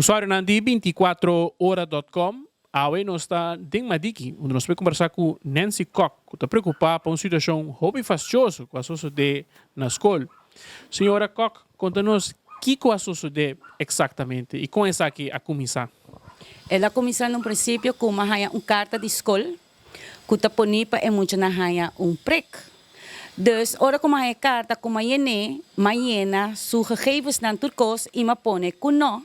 Usuarionan di binticuatro ora dot com, awe nos ta den Madiki unda nos por kombersá ku Nancy Kok ku ta preokupá pa un situashon hopi fastioso ku a sosodé na skol. Señora Kok, konta nos kiko a sosodé eksaktamente i kon esaki a kuminsá. El a kuminsá na un prinsipio ku mi a haña un karta di skol ku ta poní pa e muchanan haña un prek. Dus ora ku mi a haña e karta ku mi a yen'é, mi a yena su gegevensnan tur kos i mi a pone ku no.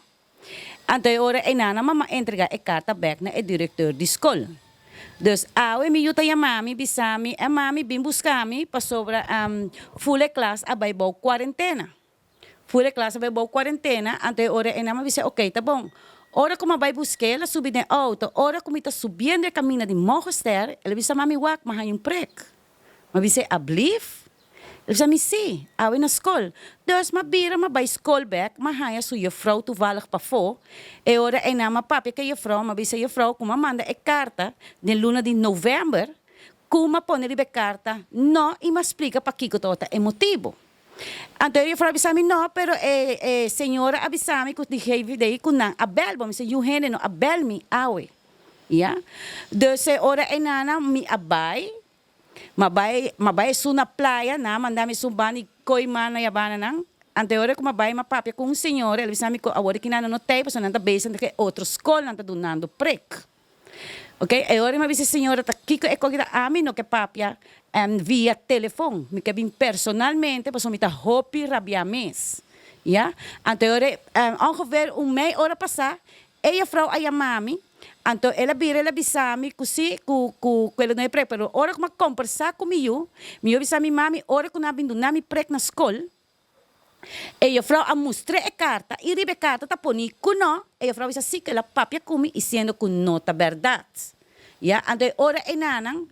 Anto e ora einan mama a entregá e karta bèk na e direkteur di skol. Dus awe mi yu ta yama mi bisa mi, E mami bin buska mi pasobra ful e klas a bai bou kuarentena. Ful e klas a bai bou kuarentena, anto e ora einan mi a bisa oké ta bon. Ora ku mi a bai busk'é el a subi den outo, ora ku mi ta subiendo e kaminda di Morgenster el a bisa mami wak mi a haña un prek. Mi a bis'é ablief? El bisa mi sí, awe na skol. Dus m'a bira m'a bai skol bèk, m'a haña su jefrou toevallig pafó. E ora einan m'a papia ku e jefrou, m'a bisa e jefrou ku m'a manda e karta den luna di novèmber, ku m'a pone riba e karta nò i m'a splika pakiko tabata e motibu. Anto e jefrou a bisa mi nò, pero e e señora a bisa mi ku di GVD ku nan a bèl bo. Mi bisa yu hende no a bèl mi awe. Ya. Dus e ora einan mi a bai. Ma bai, ma bai esun na playa, nan a manda mi esun banda di koi man na yabana nan. Anto e ora ku ma bai ma papia ku un señora, el a bisa mi ku awor ki nan no tei pasobra nan ta bezig ku e otro skol, nan ta dunando prek. Ok, e ora mi a bisa e señora ta kiko e koki ta ami no ke papia via telefon, mi ke bin personalmente pasobra mi ta hopi rabia mes. Ya, anto e ora ongeveer un mei ora pasa E jefrouw a yama mi, anto el a bira el a bisa mi ku si, ku ku ku el a duna e prek, pero ora ku mi a kombersá ku mi yu, mi yu a bisa mi, Mami, ora ku nan a bin duna mi prek na skol, e jefrouw a mustr'é e karta i riba e karta ta poni ku no, e jefrouw a bisa si ku el a papia ku mi i siendo ku no ta bèrdat. Ya, anto e ora enanan,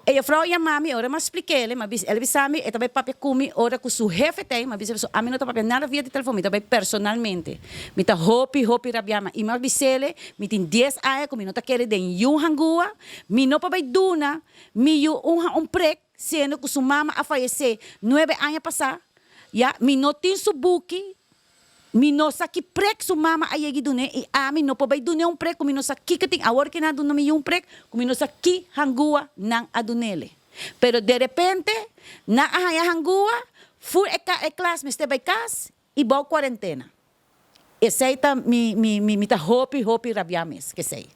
e jufrou a yama mi, ora mi a splik'el, mi a bisa, el a bisa mi, e ta bai papia ku mi ora ku su hefe ta ei, mi a bisa pasobra ami no ta papia nada via di telefon, mi ta bai personalmente. Mi ta hopi, hopi rabiá, ma i mi a bis'el, mi tin dies aña ku mi no ta kere den yu hangua, mi no por bai duna mi yu un un prek, siendo ku su mama a fayesé nuebe aña pasá, ya, mi no tin su buki, Mi no sa ki prek su mama a yegi dun'é i ami no por bai dun'é un prek ku mi no sa kiko tin. Awor ki nan a duna mi yu un prek ku mi no sa ki hangua nan a dun'ele. Pero derepente nan a haña hangua, fur e e klas mester bai kas i bou kuarentena. Esei ta mi mi mi ta hopi hopi rabiá mes k'esei.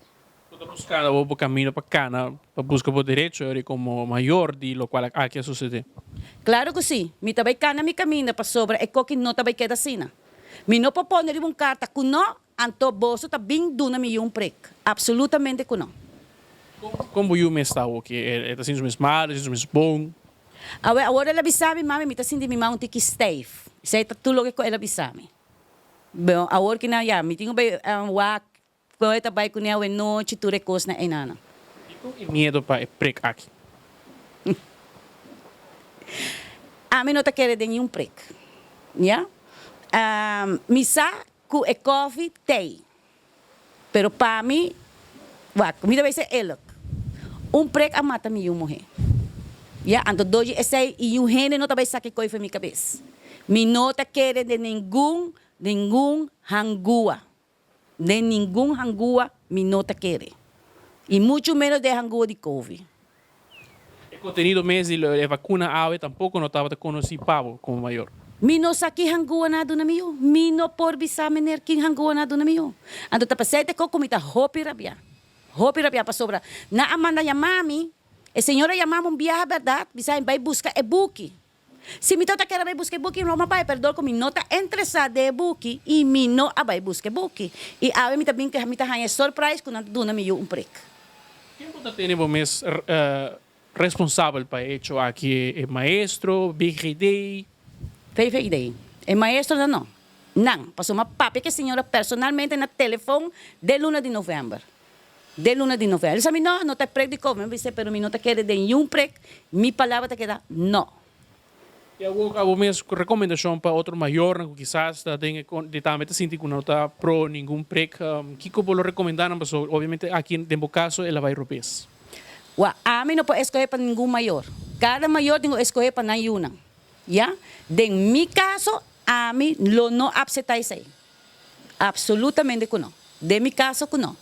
Bo ta buskando awor bo camino pa cana pa busca bo derecho eri como mayor di locual aki a sucede? Claro cu si, mi ta bay cana mi caminda pasobra e coki no ta bay keda asina. Mi no por pone riba un carta cu no, anto boso ta bin duna mi yu un prek. Absolutamente cu no. Con bo yu mes ta awor ki? E ta sinti su mes mal, e ta sinti su mes bon? Awe, awor el a bisa mi, Mami, mi ta sinti mi man un tiki stijf. Esey ta tur loke cu el a bisa mi. Bon, awor ki nan ya, mi tin cu bay wak Kon e ta bai kuné awe nochi tur e kosnan einanan? Dikon e miedu pa e prek aki? Ami no ta kere den niun prek. Ya. Mi sa ku e kòfi tei. Pero pa mi, wak, mi ta bai ser eerlijk. Un prek a mata mi yu muhé. Ya, anto dor di esei i niun hende no ta bai saka e koi for mi kabes. Mi no ta kere den ningun, ningun hangua. Den ningun hangua mi no ta kere, i muchu menos den hangua di kovi. E kontenido mes di e vakuna awe tampoko no tabata konosí pa bo komo mayor. Mi no sa ki hangua nan a duna mi yu. Mi no por bisa meneer kin hangua nan a duna mi yu. Anto ta pasei te koko mi ta hopi rabiá. Hopi rabiá pasobra nan a manda yama mi, e señor a yama mi un biaha bèrdat, bisa mi bai buska e buki. Si mi tabata kere bai buska e buki, no m'a bai, pero dor ku mi no ta interesá den e buki i mi no a bai buska e buki. I awe mi ta bin mi ta haña e surprise ku nan ta duna mi yu un prek. Ken bo ta tene bo mes responsabel pa e echo aki? E maestro, BGD? VVD, E maestronan no. Nan, pasobra m'a papia ku e señora personalmente na telefon den luna di novèmber. Den luna di novèmber. El bisa mi, No, no ta e prek di kobe. Mi bisa, Pero mi no ta kere den niun prek. Mi palabra ta keda no. I awor abo mes rekomendashon pa otro mayornan ku kisas ta den e di tambe ta sinti ku no ta pro ningun prek, kiko bo lo rekomendá nan? Pasobra obviamente aki den bo kaso el a bai robes. Wak, ami no por eskohé pa ningun mayor. Kada mayor tin ku eskohé pa nan yunan. Ya? Den mi kaso, ami lo no apseptá esei. Absolutamente ku no. Den mi kaso ku no.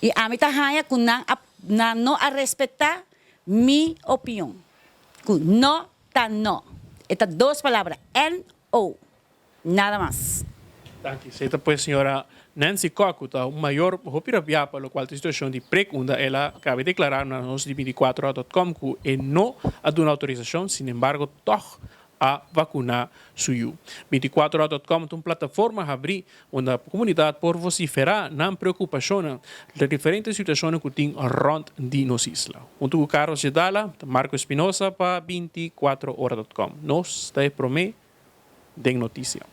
I ami ta haña ku nan a nan no a respetá mi opion. Ku no ta no. E ta dos palabra, NO. Nada mas. Danki. Esei ta pues señora Nancy Kok ku ta un mayor hopi rabiá pa lokual ta e situashon di prek unda el a kabe deklará na nos di binticuatrohora.com ku e no a duna outorisashon, sinembargo tòg a vakuná su yu. Binticuatrohora.com ta un plataforma habrí unda komunidat por vosiferá nan preokupashonnan riba diferente situashonnan ku tin rònt di nos isla. Huntu ku Carlos Jedala, ta Marco Espinosa pa binticuatrohora.com. Nos ta e promé den notisia.